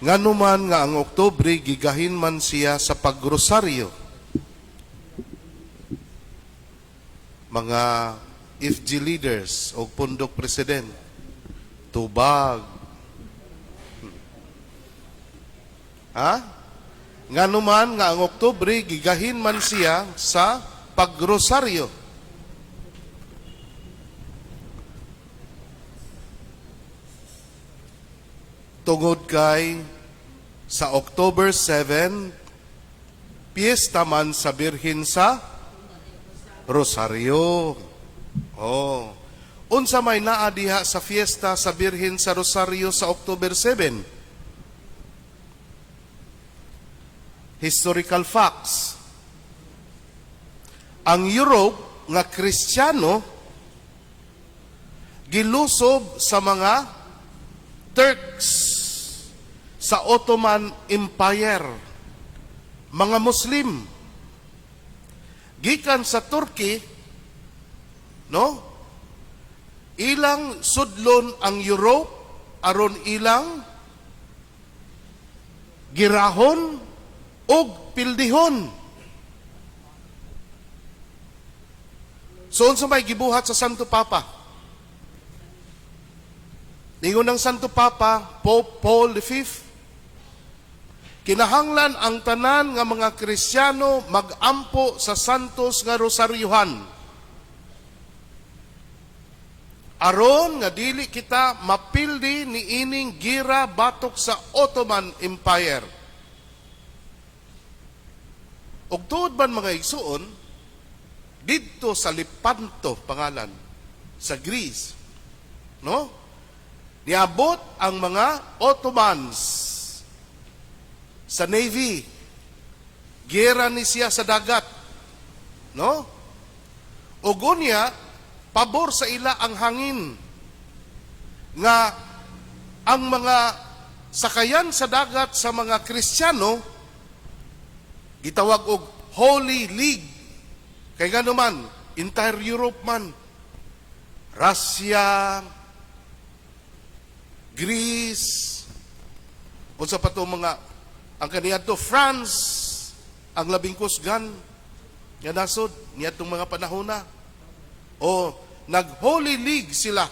Ngano man nga ang Oktubre gigahin man siya sa pagrosaryo? Mga FG leaders o pundok president, tubag. Ha? Ngano man nga ang Oktubre gigahin man siya sa pagrosaryo? Tungod kay sa October 7, piyesta man sa Birhen sa Rosario. Oh. Unsa may naa diha sa fiesta sa Birhen sa Rosario sa October 7? Historical facts. Ang Europe nga Kristiyano gilusob sa mga Turks sa Ottoman Empire, mga Muslim. Gikan sa Turkey, no? Ilang sudlon ang Europe aron ilang girahon og pildihon. So unsa may gibuhat sa Santo Papa? Ningon ng Santo Papa, Pope Paul V, kinahanglan ang tanan nga mga Kristiyano magampo sa Santos nga Rosaryuhan, aron nga dili kita mapildi ni ining gira batok sa Ottoman Empire. Og tuod man, mga igsuon, didto sa Lepanto pangalan sa Greece, no? Niabot ang mga Ottomans sa Navy. Gera ni siya sa dagat. No? Ug unya, pabor sa ila ang hangin nga ang mga sakayan sa dagat sa mga Kristiyano gitawag og Holy League. Kay ngano man, entire Europe man. Russia, Greece, unsa pa to mga ang kaniadto, France, ang labing kusgan nga nasod niadtong mga panahona. O nag Holy League sila,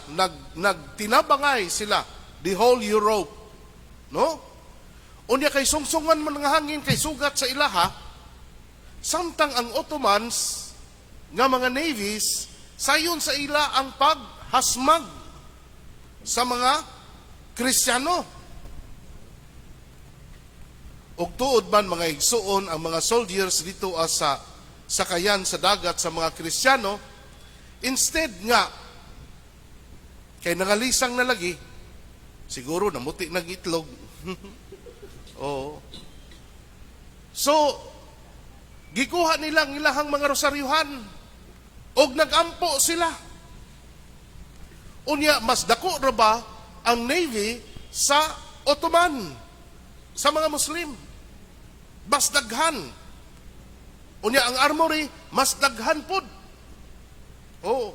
nagtinabangay sila the whole Europe. No? Unya kay sungsungan man nga hangin kay sugat sa ilaha, samtang ang Ottomans nga mga navies sayon sa ila ang paghasmag sa mga Kristiyano. Og tuod man, mga igsuon, ang mga soldiers dito sa sakayan sa dagat sa mga Kristiyano, instead nga kay nangalisang na lagi, siguro namuti ng itlog. Oo. So gikuha nila ang ilahang mga rosaryuhan og nagampo sila. Unya mas dako ra ba ang Navy sa Ottoman, sa mga Muslim? Mas daghan. Unya ang armory mas daghan pud. Oo.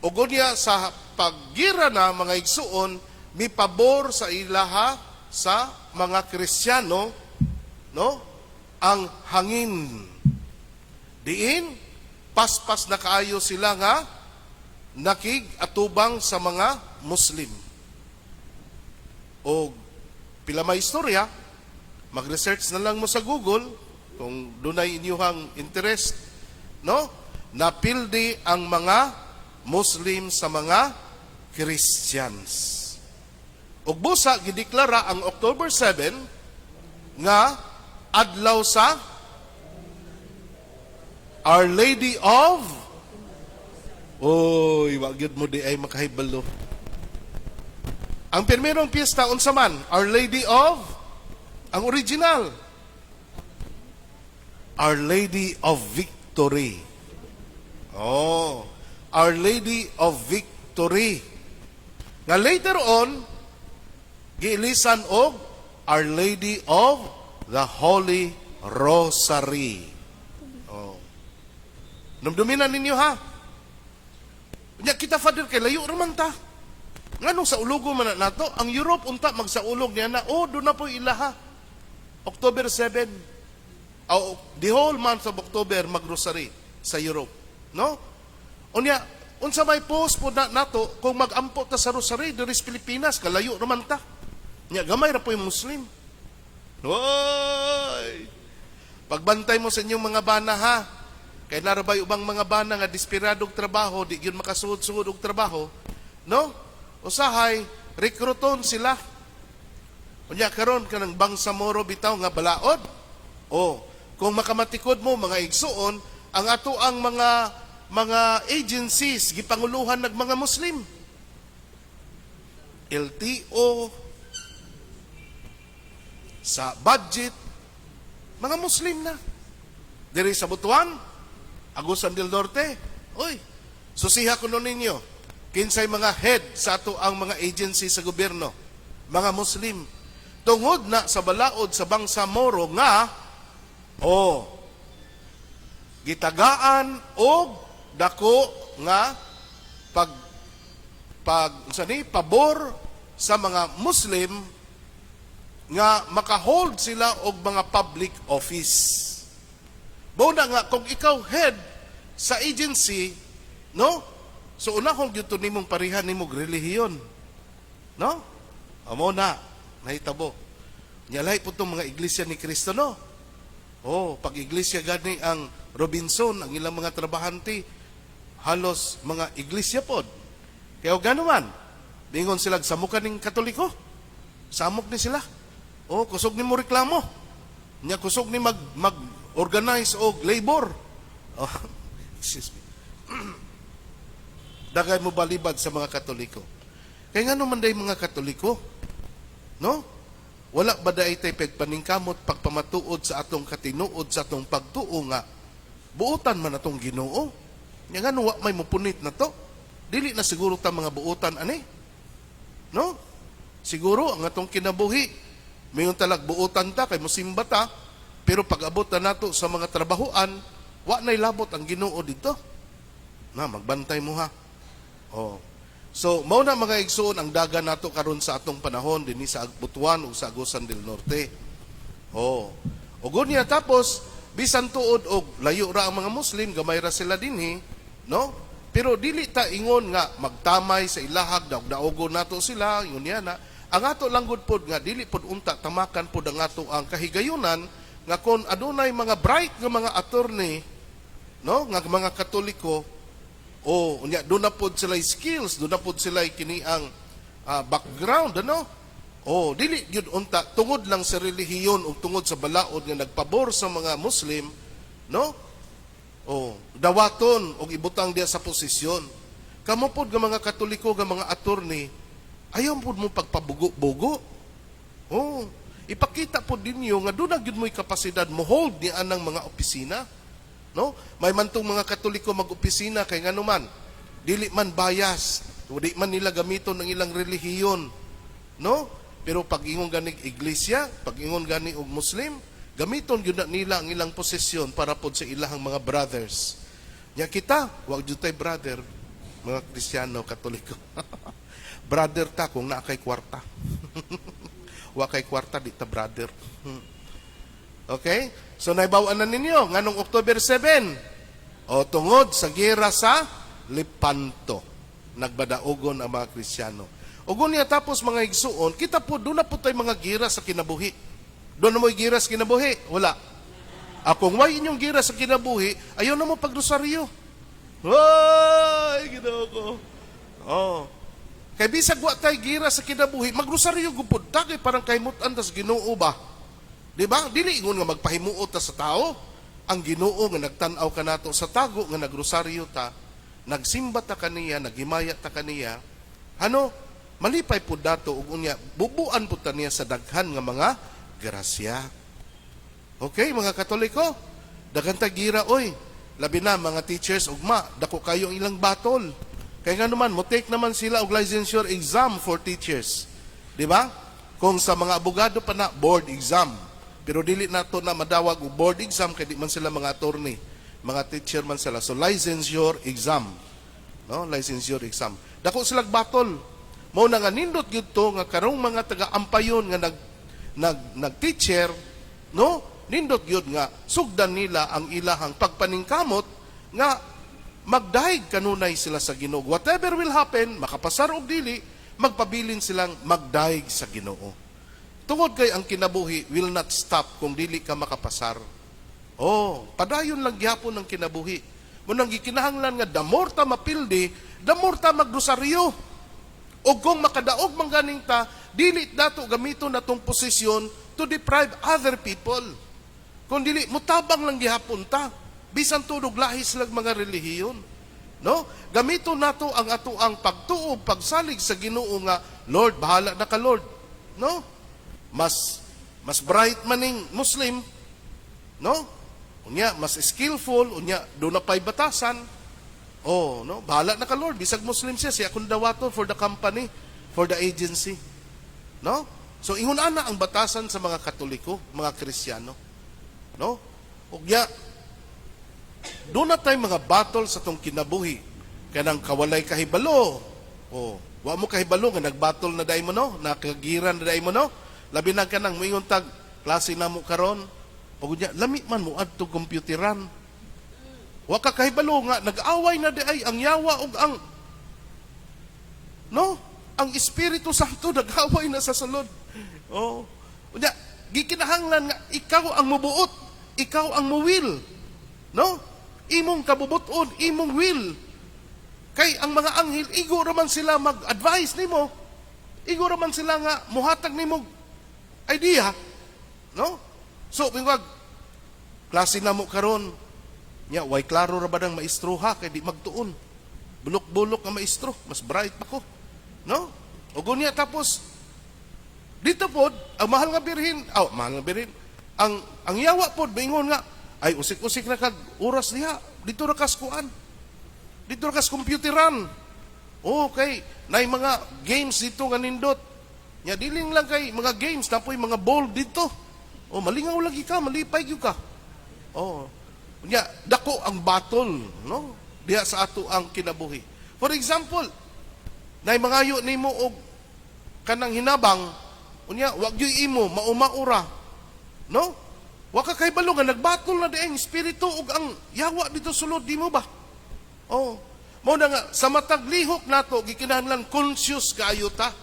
Ug unya sa paggira na, mga igsuon, mipabor sa ilaha sa mga Kristiyano, no? Ang hangin. Diin paspas na kaayo sila nga nakig atubang sa mga Muslim. O pila may istorya, mag-research na lang mo sa Google kung dunay inyuhang interest, no? Napildi ang mga Muslim sa mga Christians. Ug busa gideklara ang October 7 nga adlaw sa Our Lady of. Oy, wa gyud mo di ay makahibalo. Ang primerong piyesta unsa man? Our Lady of, ang original, Our Lady of Victory. Oh, Our Lady of Victory. Nga later on giilisan og Our Lady of the Holy Rosary. Oh. Numduminan ninyo ha. Nya kita, Father, kay layo raman ta. Nganong saulugo man na nato? Ang Europe unta magsaulog niya na, oh, duna po ilaha. October 7. Oh, the whole month of October magrosary sa Europe. No? Unya, unsa may post po na nato kung magampo ta sa rosary diri sa Pilipinas, kalayo raman ta. Nya gamay ra po yung Muslim. Hoy! Pagbantay mo sa inyong mga bana, ha. Kay narabay ubang mga bana nga desperadog trabaho, di gyud makasuod-suod og trabaho, no? Usahay rekruton sila. Unya karon kanang Bangsamoro bitaw nga balaod. Oh, kung makamatikod mo, mga igsuon, ang ato ang mga agencies gipanguluhan ng mga Muslim. LTO, sa budget, mga Muslim na. Diri sa Butuan, Agusan del Norte, oy, susiha ko nun ninyo, kinsay mga head sa ato ang mga agency sa gobyerno, mga Muslim. Tungod na sa balaod sa Bangsamoro nga, oh, gitagaan og dako nga pag pag unsa ni pabor sa mga Muslim nga makahold sila og mga public office. Mao na nga kung ikaw head sa agency, no? So unahon gyud to nimong parehan nimong relihiyon. No? Amo na nahitabo. Nya lahi po tong mga Iglesia ni Cristo, no? Oh, pag iglesia gani ang Robinson, ang ilang mga trabahante halos mga iglesia pod. Kaya ganoman, bingon sila samukan ning Katoliko. Samok ni sila. Oh, kusog ni mo reklamo. Nya kusog ni mag mag organize og labor. Oh, excuse me. Dagay mo balibad sa mga Katoliko. Kaya nga naman day mga Katoliko, no? Wala ba day tay pagpaningkamot pagpamatuod sa atong katinuod, sa atong pagtuo nga buotan man atong Ginoo? Nya nga wa may mupunit na to. Dili na siguro ta mga buotan ani. No? Siguro ang atong kinabuhi, mayon talag buotan ta kay musimba ta, pero pag abot na nato sa mga trabahoan, wa nay labot ang Ginoo dito. Na magbantay mo, ha. Oh. So, mao na, mga igsuon, ang daga nato karon sa atong panahon dinhi sa Butuan ug sa Agusan del Norte. Oh. Ug unya tapos bisan tuod og layo ra ang mga Muslim, gamay ra sila dinhi, no? Pero dili ta ingon nga magtamay sa ilahag, daog-daogon nato sila, ingon niya na. Ang ato lang gud pod nga dili pod unta tamakan pod ang ato ang kahigayunan nga kon adunay mga bright nga mga attorney, no, nga mga Katoliko o unya doon na pod sila skills, doon na pod sila kini ang background, ano? O dili gyud unta tungod lang sa relihiyon o tungod sa balaod nga nagpabor sa mga Muslim, no? O dawaton og ibutang diya sa posisyon. Kamo pod nga mga Katoliko nga mga attorney, ayaw pod mo pagpabugo-bugo. Oh, ipakita pod ninyo nga doon na gyud mo'y kapasidad mo hold ni anang mga opisina. No? May man tong mga Katoliko mag-opisina kay ngano man dili man bias, di man nila gamiton ang ilang relihiyon. No? Pero pag ingon gani iglesia, pag ingon gani og Muslim, gamiton gyud na nila ang ilang posisyon para pod sa ilahang mga brothers. Nya kita, wag jud tay brother, mga Kristiyano, Katoliko. Brother ta kung naa kay kwarta. Wa kay kwarta, di ta brother. Okay? So naibaw na ninyo nganong October 7. O tungod sa giyera sa Lepanto, nagbadaogon ang mga Kristiyano. Ug unya tapos, mga igsuon, kita po doon na po tayo mga gira sa kinabuhi. Doon na mo'y gira sa kinabuhi? Wala. Akong way inyong gira sa kinabuhi, ayaw na mo pagrosaryo. Ay, Ginoo ko. Oh. Kay bisag wa tay gira sa kinabuhi, magrosaryo gupod ta kay parang kahimutan tas Ginoo ba? Di ba? Dili ingon nga magpahimuot ta sa tao. Ang Ginoo nga nagtan-aw kanato sa tago nga nagrosaryo ta, nagsimba ta kaniya, naghimaya ta kaniya. Ano? Malipay pud dato ug unya bubuan pud ta niya sa daghan nga mga grasya. Okay, mga Katoliko, daghan ta gira oy. Labi na mga teachers ugma, dako kayo ang ilang batol. Kaya nga naman, mo take naman sila og licensure exam for teachers. Di ba? Kung sa mga abogado pa na board exam. Pero dili nato na madawag og board exam kay di man sila mga attorney. Mga teacher man sila. So licensure exam. No? Licensure exam. Dako sila batol. Mao na nga nindot gyud to nga karong mga taga-Ampayon nga nag nag nag-teacher, no? Nindot gyud nga sugdan nila ang ilahang pagpaningkamot nga magdayeg kanunay sila sa Ginoo. Whatever will happen, makapasar og dili, magpabilin silang magdayeg sa Ginoo. Tungod kay ang kinabuhi will not stop kung dili ka makapasar. Oh, padayon lang gyapon ang kinabuhi. Mao nang gikinahanglan nga the more ta mapildi, the more ta magrosaryo. O kung makadaog man ganing ta, dili dato gamiton natong posisyon to deprive other people. Kung dili mutabang lang gihapon ta, bisan tunog lahis lang mga relihiyon. No? Gamiton nato ang atoang pagtuo, pagsalig sa Ginoo nga Lord, bahala na ka, Lord. No? Mas mas bright maning Muslim, no? Unya mas skillful, unya duna pay batasan. Oh, no? Bahala na ka, Lord, bisag Muslim siya, siya akong dawaton for the company, for the agency. No? So ingon ana ang batasan sa mga Katoliko, mga Kristiyano. No? Ugya duna tay mga battle sa tong kinabuhi. Kanang kawalay kahibalo. Oh, wa mo kahibalo nga nagbattle na dai mo, no? Nakagira na dai mo, no? Labi na kanang moingon tag klase namo karon. Pag unya lami man mo adto computeran. Wa ka kahibalo nga nag-away na di ay ang yawa ug ang, no? Ang Espiritu Santo nag-away na sa sulod. Oh. Unya gikinahanglan nga ikaw ang mubuot, ikaw ang muwil. No? Imong kabubuton, imong will. Kay ang mga anghel igo raman sila mag-advise nimo. Igo raman sila nga muhatag nimo idea. No? So, mingwag, klase na mo karon. Nya, way klaro ra ba ng maestro ha, kay di magtuon. Bulok-bulok ang maestro, mas bright pa ko. No? O gunya tapos, dito pod, ang mahal nga birhin, oh, mahal nga birhin, ang yawa pod, maingon nga, ay usik-usik na kag oras diha, dito ra kas kuan. Dito ra kas computeran. Okay, nay mga games dito nga nindot. Nya diling lang kay mga games napoy mga ball dito. Oh, malingaw lagi ka, malipay gyud ka. Oh. Nya dako ang battle, no? Diha sa ato ang kinabuhi. For example, nay mangayo nimo og kanang hinabang, unya wag gyud imo mauma-ura. No? Wa ka kahibalo nga nagbattle na di ang espiritu ug ang yawa dito sulod di mo ba? Oh. Mao na nga sa matag lihok nato gikinahanglan conscious kaayo ta.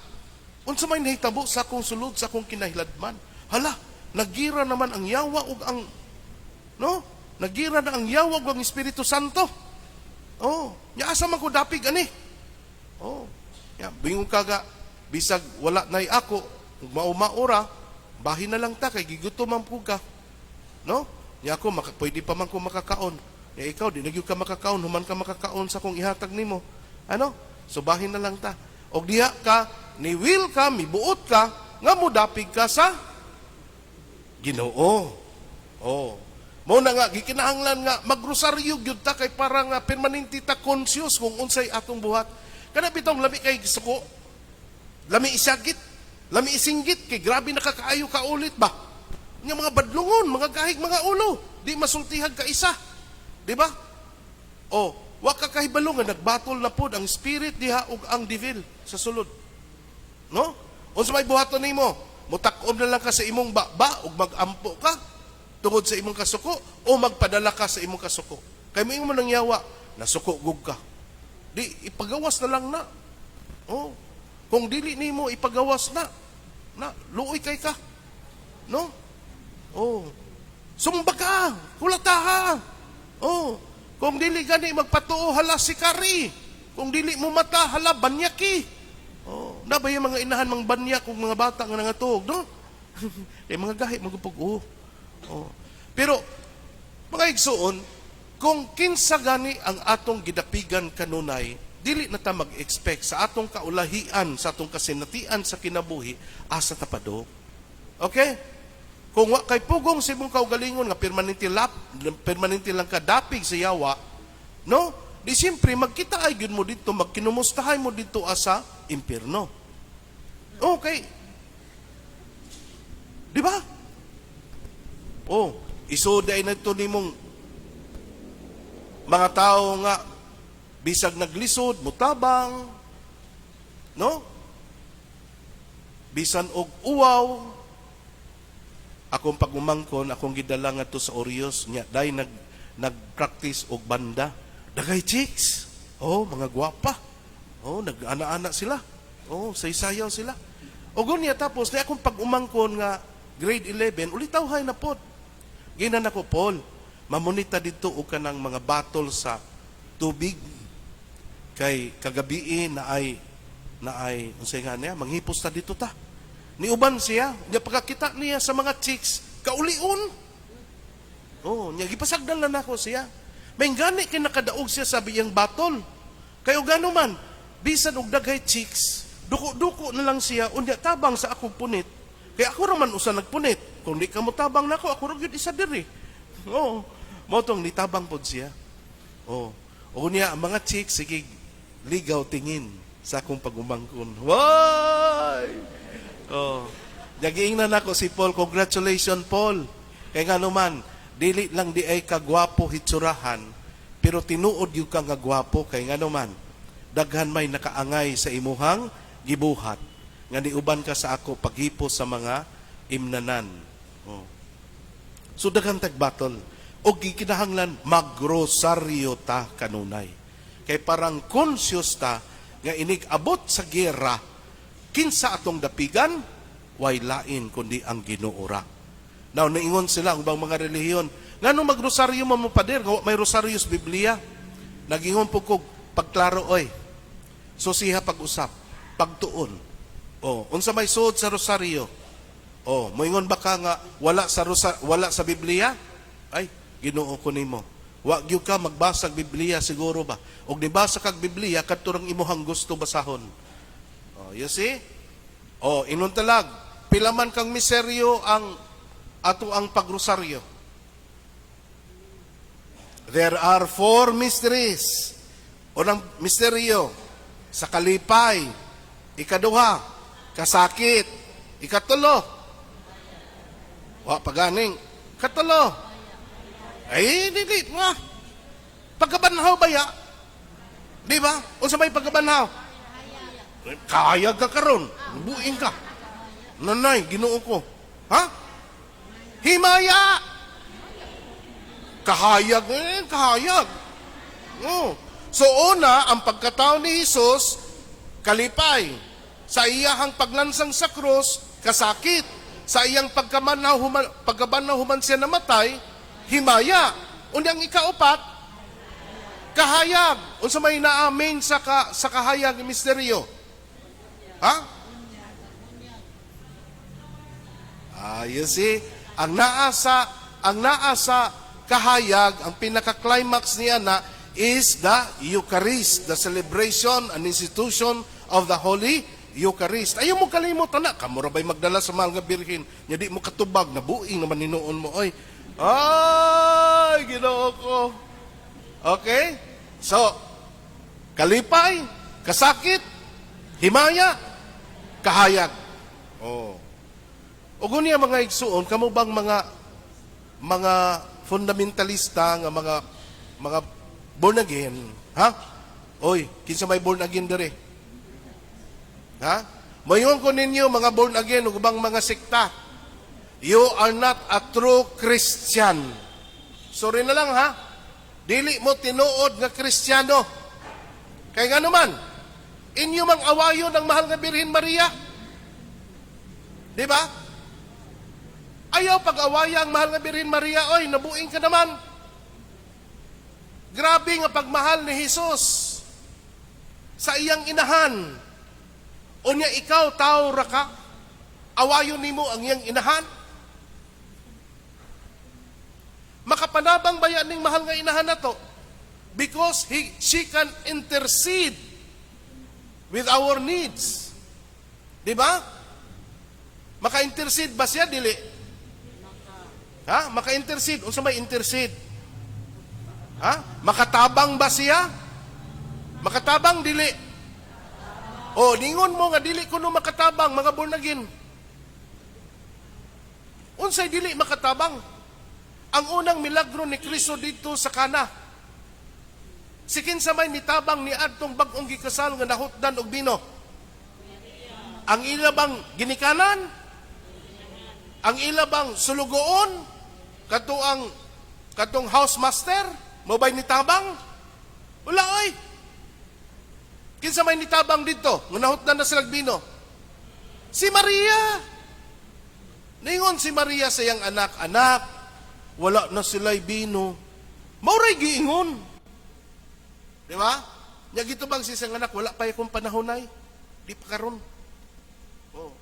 Unsa may nahitabo sa akong sulod, sa akong kinahiladman? Hala, nagira naman ang yawa ug ang, no? Nagira na ang yawa ug ang Espiritu Santo. Oh, nya asa man ko dapig ani? Oh. Ya, bingon ka ga bisag wala nay ako ug mauma-ura, bahin na lang ta kay gigutom man pud ka. No? Nya ako maka, pwede pa man ko makakaon. Nya ikaw di na gyud ka makakaon, human ka makakaon sa kong ihatag nimo. Ano? So bahin na lang ta. Og diha ka ni will ka, mibuot ka nga modapig ka sa Ginoo. Oh. Mao na nga gikinahanglan nga magrosaryo gyud ta kay para nga permanente ta conscious kung unsay atong buhat. Kana bitong lami kay suko. Lami isagit, lami isinggit kay grabe nakakaayo ka ulit ba. Nga mga badlungon, mga gahig, mga ulo, di masultihag ka isa. Di ba? O, wa ka kahibalo nga nagbattle na pod ang spirit diha ug ang devil sa sulod. No? Unsa may buhaton nimo? Mutak-om na lang ka sa imong baba ug mag-ampo ka tungod sa imong kasuko o magpadala ka sa imong kasuko. Kay moingon man ang yawa, nasuko gug ka. Di ipagawas na lang na. Oh. Kung dili nimo ipagawas na, na luoy kay ka. No? Oh. Sumba ka, kulata ka. Oh. Kung dili gani magpatuo, hala si kari. Kung dili mo mata, hala banyaki. Oh, na ba yung mga inahan mang banyak kung mga bata nga nangatuog, no? Eh mga gahi magupog oh. Oh. Pero mga igsuon, kung kinsa gani ang atong gidapigan kanunay, dili na ta mag-expect sa atong kaulahian, sa atong kasinatian sa kinabuhi, asa ta padung. Okay? Kung wa kay pugong sa imong kaugalingon nga permanente lang ka dapig sa yawa, no? Di siyempre magkita ay gyud mo dito, magkinumustahay mo dito asa impierno. Okay. Di ba? Oh, isuday na ito nimong mga tao nga bisag naglisod, mutabang, no? Bisan og uwaw, akong pag-umangkon, akong gidala ngadto sa Orios, nya dai nag-practice og banda. Daghay chicks. Oh, mga gwapa. Oh, nag-ana-ana sila. Oh, saysayaw sila. O gunya tapos, na akong pag-umangkon nga grade 11, ulitaw na pod. Giingnan ako, "Paul, mamunita dito og kanang mga battle sa tubig. Kay kagabii na ay unsay nga niya, manghipos ta dito ta." Niuban siya, nya pagkakita niya sa mga chicks, kaulion. Oh, nya gipasagdan lang nako siya. May gani kay nakadaog siya sa iyang battle. Kay og gano man, bisan og daghay chicks, duko-duko na lang siya, unya tabang sa akong punit. Kay ako ra man usa nagpunit. Kung di ka mo tabang nako, ako ra gyud isa diri. Oh, mao tong nitabang pod siya. Oh. O niya ang mga chicks, sige ligaw tingin sa akong pag-umangkon. Why? Oh. Nagiingnan ako si Paul, "Congratulations, Paul." Kay nga naman, dili lang di ay kagwapo hitsurahan, pero tinuod gyud ka nga gwapo, kay nga naman, daghan may nakaangay sa imuhang gibuhat nga niuban ka sa ako paghipos sa mga imnanan. Oh. So daghan tag battle. O gikinahanglan magrosaryo ta kanunay. Kay parang conscious ta nga inig abot sa gera, kinsa atong dapigan, way lain kundi ang Ginoo ra. Now, naingon sila ang ubang mga relihiyon, "Ngano magrosaryo mo mo, pader, nga wa may rosaryo sa Biblia?" Nagingon po ko, "Pagklaro oy. Susiha pag-usap, pagtuon. Oh, unsa may suod sa rosaryo? Oh, moingon ba ka nga wala sa Biblia? Ay, Ginoo ko nimo. Wa gyud ka magbasa og Biblia siguro ba? Og nibasa kag Biblia, kadto rang imuhang gusto basahon." Oh, you see? Oh, ingon talag, pila man kang misteryo ang ato ang pagrosaryo? There are four mysteries. Unang misteryo, sa kalipay. Ikaduha, kasakit. Ikatulo, wa paganing. Katulo, ay, dili, nga. Pagkabanhaw ba ya? Di ba? Unsa may pagkabanhaw? Kaya ka karon, buing ka. Nanay, Ginoo ko. Ha? Himaya! Kahayag, eh, kahayag. Oh. So una, ang pagkatao ni Jesus, kalipay. Sa iyahang paglansang sa krus, kasakit. Sa iyang pagkabanhaw human siya namatay, himaya. Unyang ikaupat, kahayag. Unsa may naamin sa kahayag misteryo? Ha? Ah, you see, ang naa sa kahayag, ang pinaka-climax niya na is the Eucharist, the celebration and institution of the Holy Eucharist. Ayaw mo kalimot na, kamo ra ba'y magdala sa mahal nga Birhen, nya di mo katubag, nabuing naman hinuon mo, oy. Ay, Ginoo ko. Okay? So, kalipay, kasakit, himaya, kahayag. Oh. Ug unya, mga igsuon, kamo bang mga fundamentalista nga mga born again, ha? Oy, kinsa may born again dere? Ha? Moingon ko ninyo, mga born again ug ubang mga sekta, you are not a true Christian. Sorry na lang ha. Dili mo tinuod nga Kristiyano. Kay nga naman, inyo mang awayon ang mahal nga Birhen Maria. Di ba? Ayaw pag-awaya ang mahal nga Birhen Maria, oy, nabuing ka naman. Grabe nga pagmahal ni Jesus sa iyang inahan. Unya ikaw, tao ra ka, awayon nimo ang iyang inahan. Makapanabang baya ning mahal nga inahan nato? Because she can intercede with our needs. Di ba? Maka-intercede ba siya? Dili. Ha? Maka-intercede. Unsa may intercede? Ha? Makatabang ba siya? Makatabang dili. O, ningon mo nga dili kuno makatabang, mga born again. Unsay dili makatabang? Ang unang milagro ni Kristo dito sa Kana. Si kinsa may nitabang ni adtong bag-ong gikasal nga nahutdan og bino? Ang ila bang ginikanan? Ang ila bang sulugoon? Kato ang katong house master? Mao ba'y nitabang? Wala oy. Kinsa may nitabang didto? Nga nahutdan na sila bino. Si Maria. Ningon si Maria sa iyang anak, "Anak, wala na sila'y bino." Mao ray giingon. Di ba? Nya gitubang sa iyang anak, "Wala pa akong panahon ay. Di pa karon." Oh.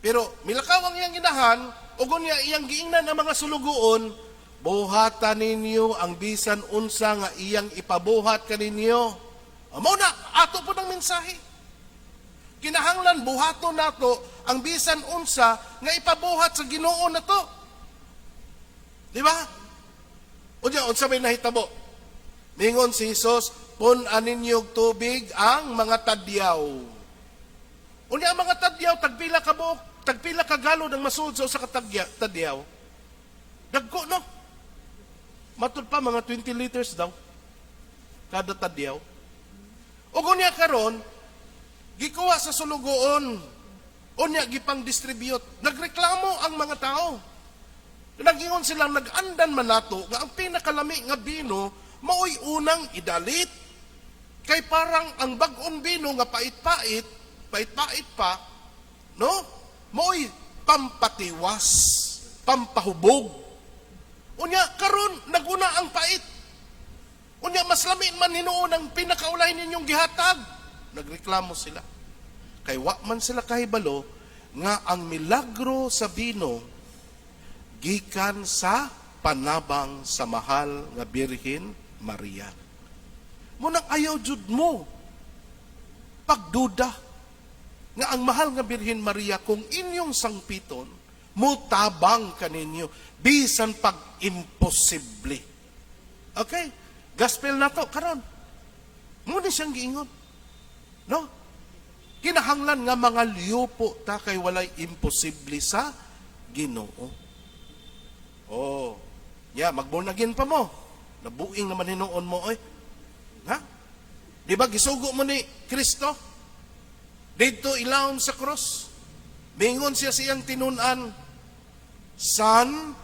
Pero milakaw ang iyang inahan, ug unya iyang giingnan ang mga sulugoon, "Buhata ninyo ang bisan unsa nga iyang ipabuhat kaninyo." Mao na ato pod ang mensahe. Kinahanglan buhaton nato ang bisan unsa nga ipabuhat sa Ginoo nato. Di ba? Unya unsa may nahitabo? Mingon si Jesus, "Pun-a ninyo og tubig ang mga tadyaw." Unya ang mga tadyaw, tagpila ka buok, tagpila ka galon ang masud sa usa ka tadyaw? Dagko, no? Matud pa mga 20 liters daw kada tadyaw. Ug unya karon gikuha sa sulugoon. Unya gipang distribute. Nagreklamo ang mga tao. Nagingon silang, "Nag-andan man nato nga ang pinakalami nga bino maoy unang idalit. Kay parang ang bag-ong bino nga pait-pait, pait-pait pa, no? Maoy pampatiwas, pampahubog. Unya karon naguna ang pait. Unya mas lami man hinuon ang pinakaulahin ninyong gihatag." Nagreklamo sila. Kay wa man sila kahibalo nga ang milagro sa bino gikan sa panabang sa mahal nga Birhen Maria. Munang ayaw jud mo pagduda nga ang mahal nga Birhen Maria, kung inyong sangpiton, mutabang kaninyo bisan pag imposible. Okay? Gospel na to karon. Mao ni siyang giingon. No? Kinahanglan nga mga liyupo ta kay walay imposible sa Ginoo. Oh. Ya, mag-born again pa mo. Nabuing naman hinuon mo oy. Ha? Di ba gisugo mo ni Kristo? Didto ilawom sa cross. Mingon siya sa iyang tinun-an, "Son,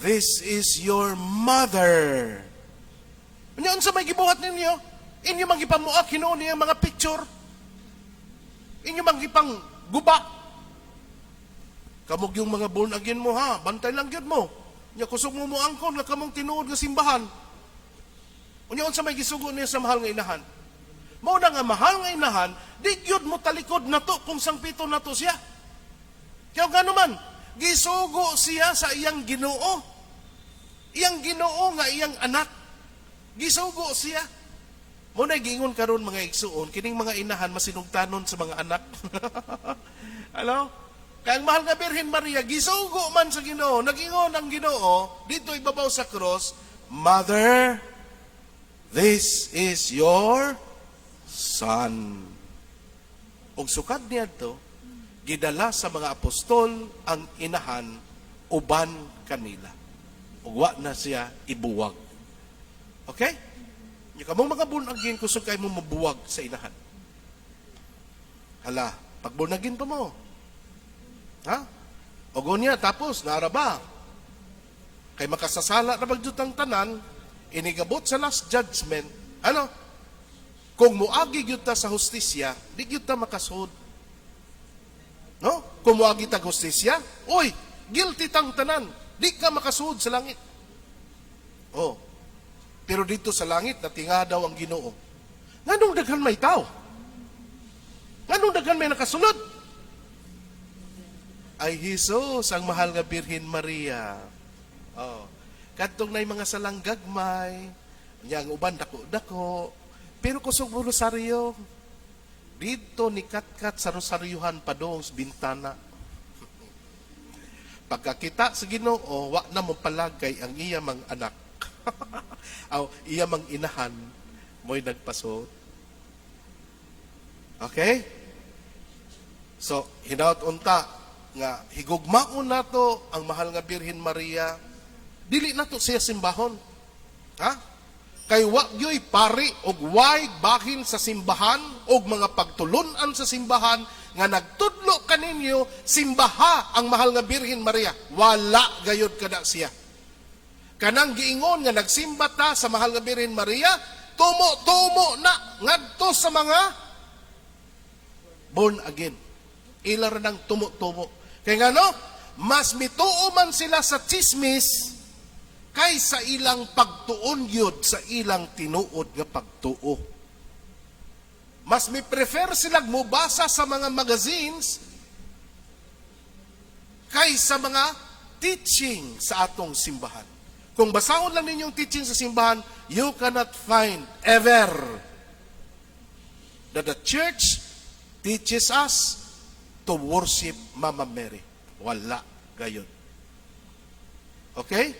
this is your mother." Unya unsa may gibuhat ninyo? Inyo mang gipamuak hinuon niyang mga picture. Inyo mang gipang guba. Kamog yung mga born again mo ha, bantay lang gyud mo. Nya kusog mo mo angkon nga kamong tinuod nga simbahan. Unya unsa may gisugo niya sa mahal nga inahan? Mao na nga mahal nga inahan, di gyud mo talikod nato kung sangpiton nato siya. Kaya ngano man, gisugo siya sa iyang Ginoo. Iyang Ginoo nga iyang anak. Gisugo siya. Mao na giingon karon, mga igsuon, kining mga inahan masinugtanon sa mga anak. Hello? Kaya ang mahal nga Birhen Maria, gisugo man sa Ginoo. Nagingon ang Ginoo didto ibabaw sa cross, "Mother, this is your son." Ug sukad niadto, gidala sa mga apostol ang inahan uban kanila. Ug wa na siya ibuwag. Okay? Nya kamong mga born again, kusog kay mo mabuwag sa inahan. Hala, pag born again pa mo. Ha? O niya, tapos, naara ba? Kay makasasala na magyud ang tanan, inigabot sa Last Judgment, ano? Kung muagi gyud ta sa hustisya, di gyud ta makasud. No? Kung muagi ta hustisya, oy, guilty tang tanan, di ka makasud sa langit. Oh. Pero didto sa langit, natinga daw ang Ginoo. Nganong daghan may tao? Nganong daghan may nakasunod? Ay Jesus, ang mahal nga Birhen Maria. Oh. Kadtong nay mga salang gagmay, nya ang uban dako-dako, pero kusog mo rosaryo. Didto ni katkat sa rosaryuhan padong sa bintana. Pagkakita sa Ginoo, wa na mo palagay ang iya mang anak. Aw, iya mang inahan mo'y nagpasod. Okay? So, hinaut unta nga higugmaon nato ang mahal nga Birhen Maria. Dili nato siya simbahon. Ha? Kay wa gyoy pari og way bahin sa simbahan og mga pagtulun-an sa simbahan nga nagtudlo kaninyo simbaha ang Mahal nga Birhen Maria. Wala gayud kada siya. Kanang giingon nga nagsimba ta sa Mahal nga Birhen Maria, tumo-tumo na ngadto sa mga born again. Ila ra nang tumo-tumo. Kay ngano, mas mituo man sila sa chismis kaysa ilang pagtuon gyud sa ilang tinuod nga pagtuo. Mas mi prefer silang mubasa sa mga magazines kaysa mga teaching sa atong simbahan. Kung basahon lang ninyong teaching sa simbahan, you cannot find ever that the church teaches us to worship Mama Mary. Wala gayon. Okay?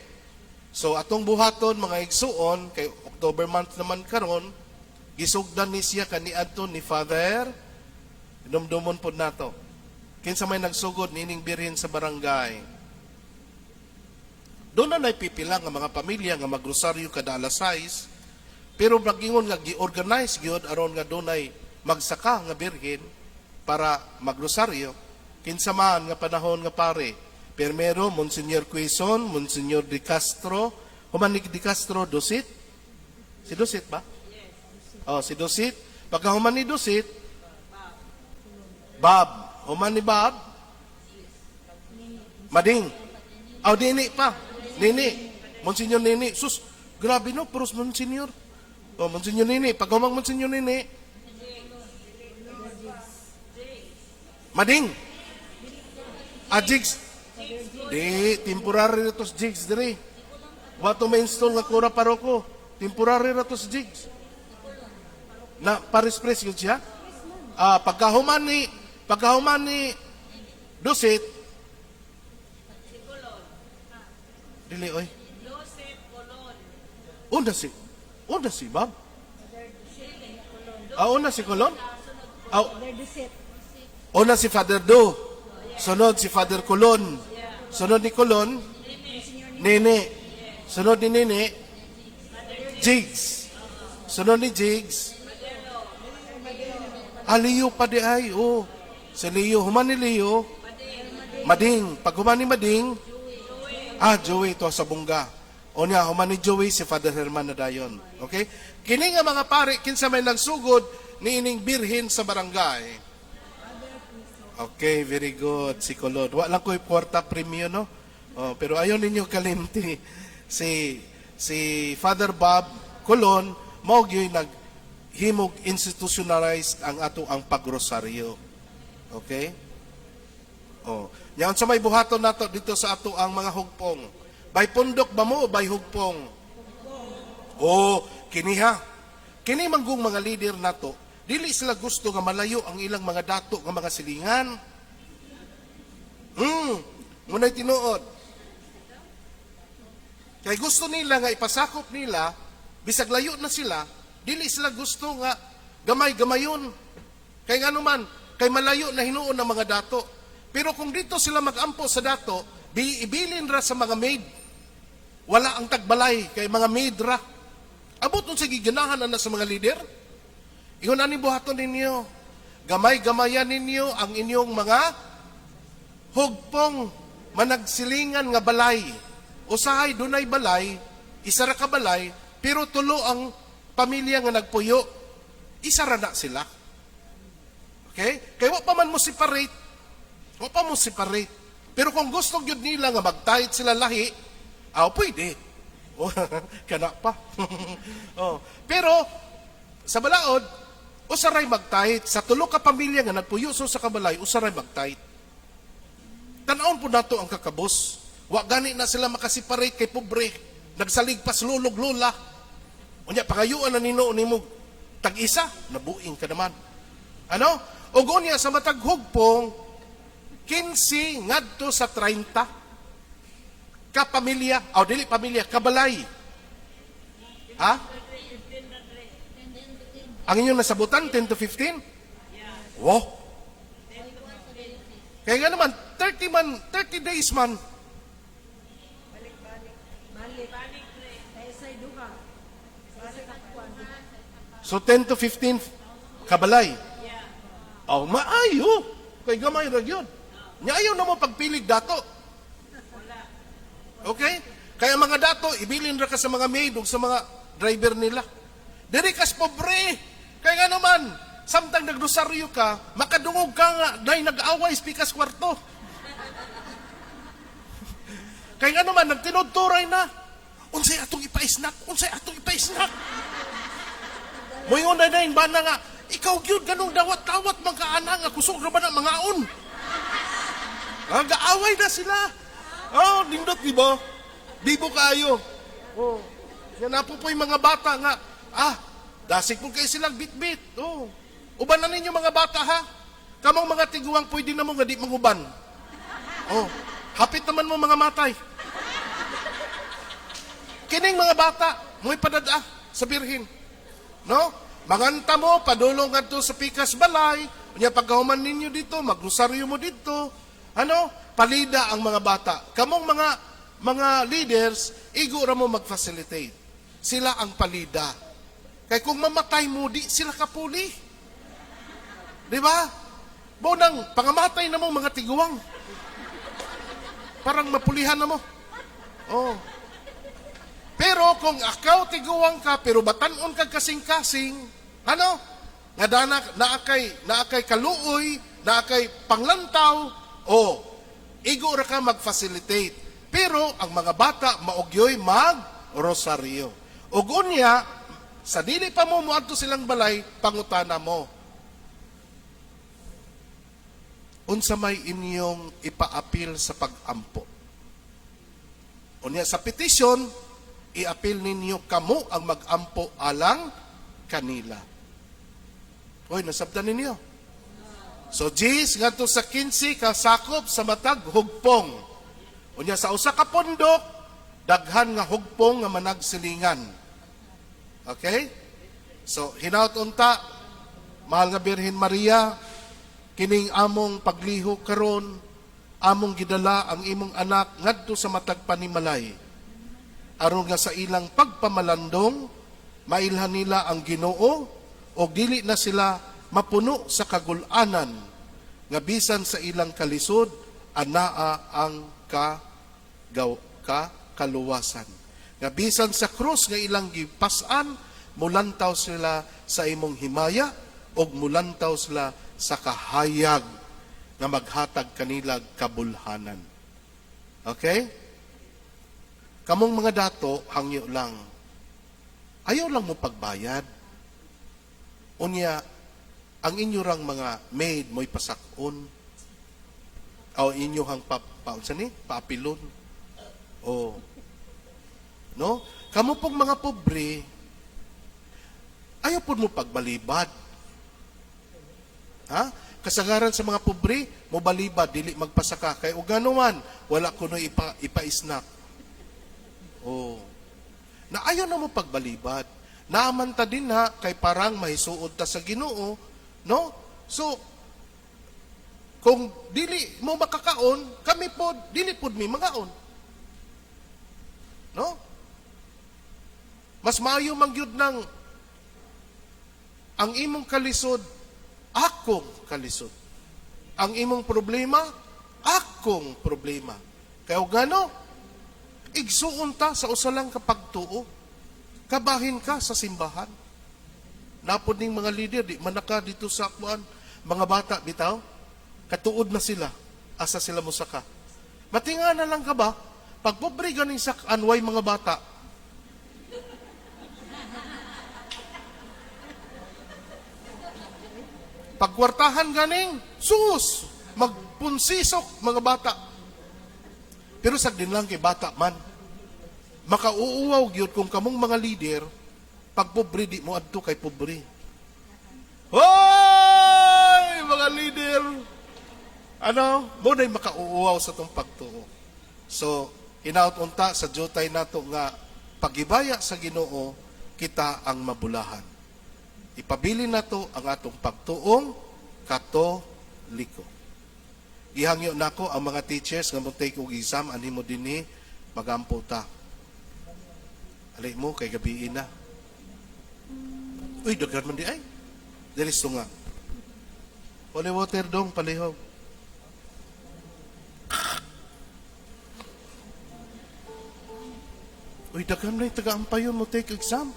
So atong buhaton, mga igsuon, kay October month naman karon, gisugdan ni siya kaniadto ni Father dumdumon pod nato. Kinsa may nagsugod niining birhen sa barangay? Doon na pipila nga mga pamilya nga magrosaryo kada alas 6, pero magingon nga gi-organize gyud aron nga dunay magsaka nga birhen para magrosaryo. Kinsa man nga panahon nga pare? Primero, Monsignor Quezon, Monsignor De Castro, human ni De Castro, Dusit? Si Dusit ba? Oh, si Dusit. Pagka human ni Dusit, Bob. Human ni Bob, Mading. Oh, Nini pa. Nini. Monsignor Nini. Sus, grabe no, puros Monsignor. Oh, Monsignor Nini. Pag humang Monsignor Nini, Mading. Ah, Jigs. Di, temporary na to sa Jigs diri. Wa to ma-install nga kura paroko. Temporary na to sa Jigs. Na parish priest yun siya? Ah, pagkahuman ni Dusit, dili oy. Una si Bob. Ah, una si Colon? Ah, una si Father Do. Sunod si Father Colon. Sunod ni Colon, Nene. Sunod ni Nene, Jigs. Sunod ni Jigs, ah, Leo pa di ay. Oh. Si Leo. Human ni Leo, Mading. Pag human ni Mading, ah, Joey to sa Bungga. O niya, human ni Joey, si Father Herman na dayon. Okay? Kini nga mga pare, kinsa may nagsugod ni ining birhen sa barangay? Okay, very good. Si Colon. Wa lang ko'y kwarta premium, no? Oh, pero ayon ninyo kalimti. Si Father Bob Colon, mao gyud naghimog institutionalized ang ato ang pagrosaryo. Okay? Oh. Yan sa may buhaton nato dito sa ato ang mga hugpong. Bay pundok ba mo o bay hugpong? Oh, kiniha. Kini manggong mga leader nato, dili sila gusto nga malayo ang ilang mga dato nga mga silingan. Muna'y tinuod. Kay gusto nila nga ipasakop nila, bisag layo na sila, dili sila gusto nga gamay-gamayon. Kay ngano man, kay malayo na hinuon ng mga dato. Pero kung dito sila magampo sa dato, ibilin ra sa mga maid. Wala ang tagbalay kay mga maid ra. Abot nun sa giganahan na sa mga leader. Ingon ani buhaton ninyo. Gamay-gamayan ninyo ang inyong mga hugpong managsilingan nga balay. Usahay dunay balay, isa ra ka balay, pero tulo ang pamilya nga nagpuyo. Isa ra na sila. Okay? Kay wa pa man mo separate. Wa pa mo separate. Pero kung gusto gyud nila nga magtayit sila lahi, aw pwede. Oh, kana pa. Oh. Pero sa balaod, usaray magtayit sa tulo ka pamilya nga nagpuyo so sa kabalay, usaray magtayit. Tan-awon po nato ang kakabos. Wa gani na sila makaseparate kay pobre. Nagsalig pa sa lulog lula. Unya pangayuan na nino nimo tag-isa, nabuing ka naman. Ano? O unya sa matag hugpong 15 ngadto sa 30 ka pamilya, o dili pamilya, kabalay. Ha? Ang inyong nasabutan, 10 to 15? Wow. Kaya nga naman, 30 man, 30 days man. Balik. Kaya sa duha. So 10 to 15 kabalay. Oh, maayo. Kay gamay ra gyud. Nya ayaw na mo pagpilig dato. Okay? Kaya mga dato, ibilin ra ka sa mga maid ug sa mga driver nila. Diri kas pobre. Kaya nga naman, samtang nagrosaryo ka, makadungog ka nga nay nag-away sa pikas kwarto. Kaya nga naman, nagtinudturay na. Unsay atong ipa-snack? Unsay atong ipa-snack? Moingon na na yung bana nga, ikaw gyud ganong dawat-dawat mga ana nga kusog ra ba na mangaon? Ah, gaaway na sila. Oh, nindot di ba? Bibo kayo. Oh. Yan na po yung mga bata nga, dasig po kayo silang bitbit. Oh. Uban na ninyo mga bata ha. Kamong mga tiguang pwede na mo nga di manguban. Oh. Hapit naman mo mga matay. Kining mga bata, mo'y padada sa birhin. No? Manganta mo, padulong ngadto sa pikas balay, unya pagkahuman ninyo dito, magrosaryo mo dito. Ano? Palida ang mga bata. Kamong mga leaders, igo ra mo mag-facilitate. Sila ang palida. Kay kung mamatay mo, di sila kapuli. Di ba? Bonang, pangamatay na mo mga tiguang. Parang mapulihan na mo. Oh. Pero kung akaw tiguang ka, pero batanon kag kasing-kasing, ano? Nga dana, naakay kaluoy, naakay panglantaw, o igo ra ka mag-facilitate. Pero ang mga bata maugyoy mag-rosaryo. Ug unya, sa dili pa mo moadto silang balay, pangutana mo. Unsa may inyong ipaapil sa pag-ampo? Unya sa petisyon, iapil ninyo kamo ang mag-ampo alang kanila. Hoy, nasabtan ninyo. So, Gs, ngadto sa 15, kasakop sa matag hugpong. Unya sa usa ka pundok, daghan nga hugpong nga managsilingan. Okay? So, hinaut unta, mahal nga Birhen Maria, kining among paglihok karon, among gidala ang imong anak ngadto sa matag panimalay. Aron nga sa ilang pagpamalandong, mailhan nila ang Ginoo o dili na sila mapuno sa kagulanan nga bisan sa ilang kalisod anaa ang kaluwasan. Nga bisan sa krus nga ilang gipas-an, mulantaw sila sa imong himaya ug mulantaw sila sa kahayag nga maghatag kanila kabulhanan. Okay? Kamong mga dato, hangyo lang. Ayaw lang mo pagbayad. Unya, ang inyo rang mga maid mo'y pasakon. O inyo hang unsa ni? Paapilon. O. No? Kamo pong mga pobre, ayaw po mo pagbalibad. Ha? Kasagaran sa mga pobre, mo balibad, dili magpasaka. Kay og ganuman, wala kuno ipa-snack. Oh. Na ayaw na mo pagbalibad. Naaman ta din ha, kay parang mahisuod ta sa Ginoo, no? So, kung dili mo makakaon, kami po, dili pod mi mangaon. No? Mas maayo man gyud nang ang imong kalisod, akong kalisod. Ang imong problema, akong problema. Kaya og ngano, igsuon ta sa usa lang ka pagtuo. Kabahin ka sa simbahan. Napod ning mga leader, di man naka dito sa akuan, mga bata bitaw, katuod na sila, asa sila mosaka. Matinga na lang ka ba? Pag pobre ganing sakan, way mga bata. Pagkwartahan ganing, sus, magpunsisok mga bata. Pero sagdin lang kay bata man. Makauuwaw gyud kung kamong mga leader, pag pobre di mo adto kay pobre. Hoy, mga leader! Ano? Mo na'y makauuwaw sa tong pagtuo. So, hinaut unta sa jutay nato nga pagibaya sa Ginoo, kita ang mabulahan. Ipabili nato ang atong pagtuong Katoliko. Gihangyo nako ang mga teachers nga mo take og exam ani mo dinhi magampo ta. Ali mo kay gabiin na. Uy, daghan man di ay. Dili nga. Holy water dong palihog. Uy, daghan na yung taga-Ampayon mo take exam.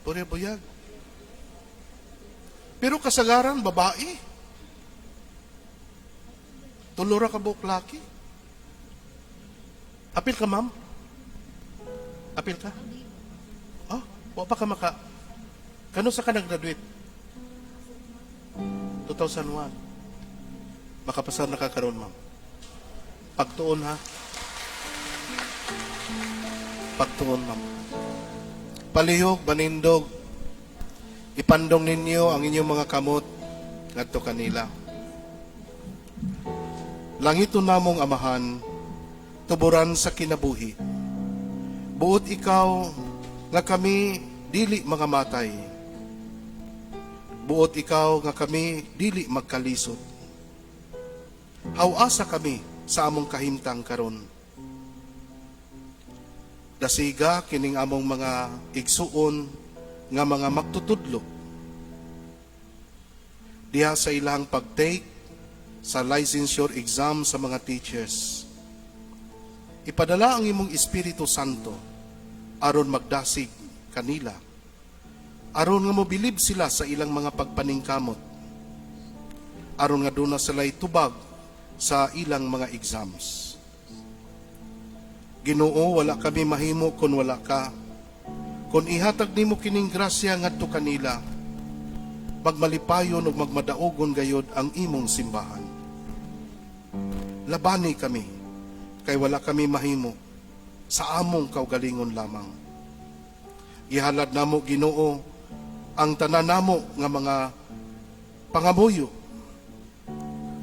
Purya buyag. Pero kasagaran, babae. Tulo ra ka buok laki. Apil ka, ma'am? Apil ka? Oh, wa pa ka maka. Kano sa ka nag-graduate? 2001. Makapasar na ka karon, ma'am. Pagtuon ha. Pagtuon, ma'am. Palihog, manindog, ipandong ninyo ang inyong mga kamot ngadto kanila. Langiton namong Amahan, tuburan sa kinabuhi. Buot ikaw nga kami dili mga matay. Buot ikaw nga kami dili magkalisod. Haw-asa kami sa among kahimtang karon. Dasiga kining among mga igsuon nga mga magtutudlo diha sa ilang pag-take sa licensure exam sa mga teachers. Ipadala ang imong Espiritu Santo aron magdasig kanila, aron nga mobilib sila sa ilang mga pagpaningkamot, aron nga duna sila tubag sa ilang mga exams. Ginoo, wala kami mahimo kung wala ka. Kung ihatag nimo kining grasya ngadto kanila, magmalipayon ug magmadaugon gayod ang imong simbahan. Labani kami, kay wala kami mahimo sa among kaugalingon lamang. Gihalad namo, Ginoo, ang tanan namo nga mga pangamuyo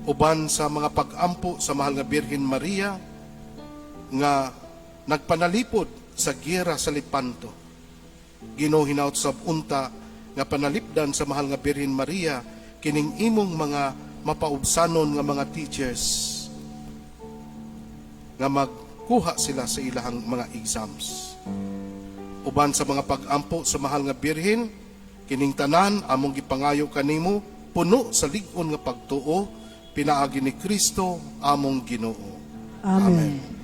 uban sa mga pag-ampo sa mahal nga Birhen Maria nga nagpanalipod sa giyera sa Lepanto. Ginoo, hinaut sab unta nga panalipdan sa mahal nga Birhen Maria kining imong mga mapaubsanon nga mga teachers nga magkuha sila sa ilahang mga exams. Uban sa mga pag-ampo sa mahal nga Birhen, kining tanan among gipangayo kanimo puno sa lig-on nga pagtuo, pinaagi ni Kristo among Ginoo. Amen.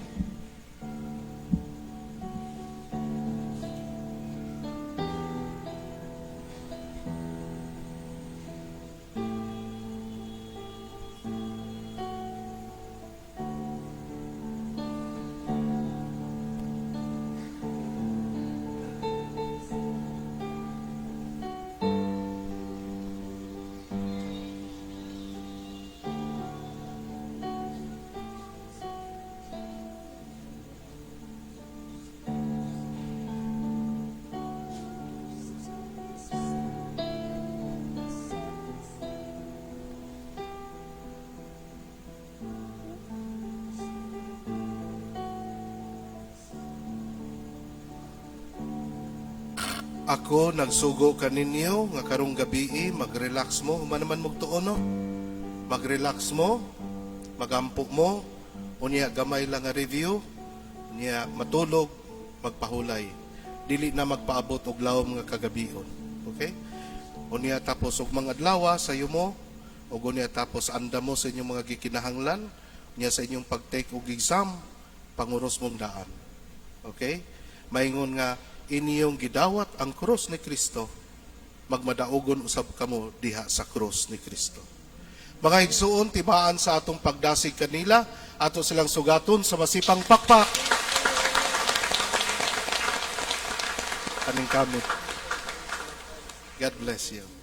Ako nagsugo kaninyo nga karong gabii mag-relax mo, human naman magtuon, no. Mag-relax mo, magampo mo, unya gamay lang nga review, unya matulog, magpahulay. Dili na magpaabot og lawom nga kagabion. Okay? Unya tapos og mga adlaw sayo mo, ug unya tapos anda mo sa inyong mga gikinahanglan, unya sa inyong pag-take og exam, panguros mong daan. Okay? Maingon nga inyong gidawat ang krus ni Kristo, magmadaugon usab kamo diha sa krus ni Kristo. Mga igsuon, tibaan sa atong pagdasig kanila, ato silang sugaton sa masipang pakpak. Kaning kamot. God bless you.